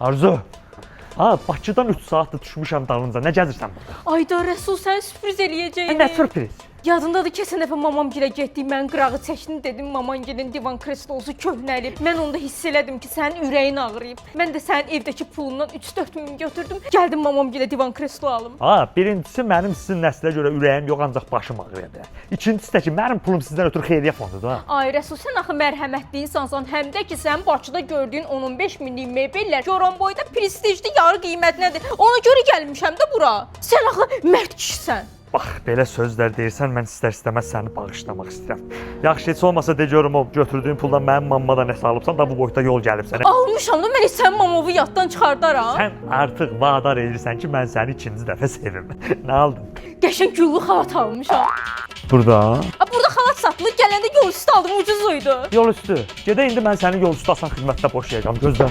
Arzu. Ha, Bakıdan 3 saatdır düşmüşəm dalınca. Nə gəzirsən burada? Ayda Rəsul, sən sürpriz eləyəcəkdin. Nə sürpriz? Yadındadır, keçən dəfə mamamgilə getdik, mən qırağı çəkdim, dedim mamangilin divan kreslosu köhnəlib. Mən onda hiss elədim ki, sənin ürəyin ağrıyıb. Mən də sənin evdəki pulundan 3-4 min götürdüm. Gəldim mamamgilə divan kreslo alım. Ha, birincisi mənim sizin nəslə görə ürəyim yox, ancaq başım ağrıya bilər. İkincisi də ki, mənim pulum sizdən ötürü xeyriyyə fondudur ha. Ay Rəsul, sən axı mərhəmətli insansan. Həm də ki, sən Bakıda gördüyün 10-15 minlik mebellər Goranboyda prestijli yarı qiymətnədir. Ona görə gəlmişəm də bura. Sən axı mərd kişisən. Bax, belə sözlər deyirsən, mən istər-istəməz səni bağışlamaq istəyirəm. Yaxşı, heç olmasa de görüm o götürdüyün puldan mənim mamma da nəsə alıbsan da bu boyda yol gəlib sənə. Almışam da, mən heç sənin mamovu yaddan çıxardaram. Sən artıq vadar edirsən ki, mən səni ikinci dəfə sevim. Nə aldın? Qəşəng güllü xalat almışam. Burada. A, burada xalat satılır. Gələndə yol üstü aldım, ucuz idi. Yol üstü. Gedə indi mən səni yol üstü asan xidmətdə boşayacağam. Gözlə.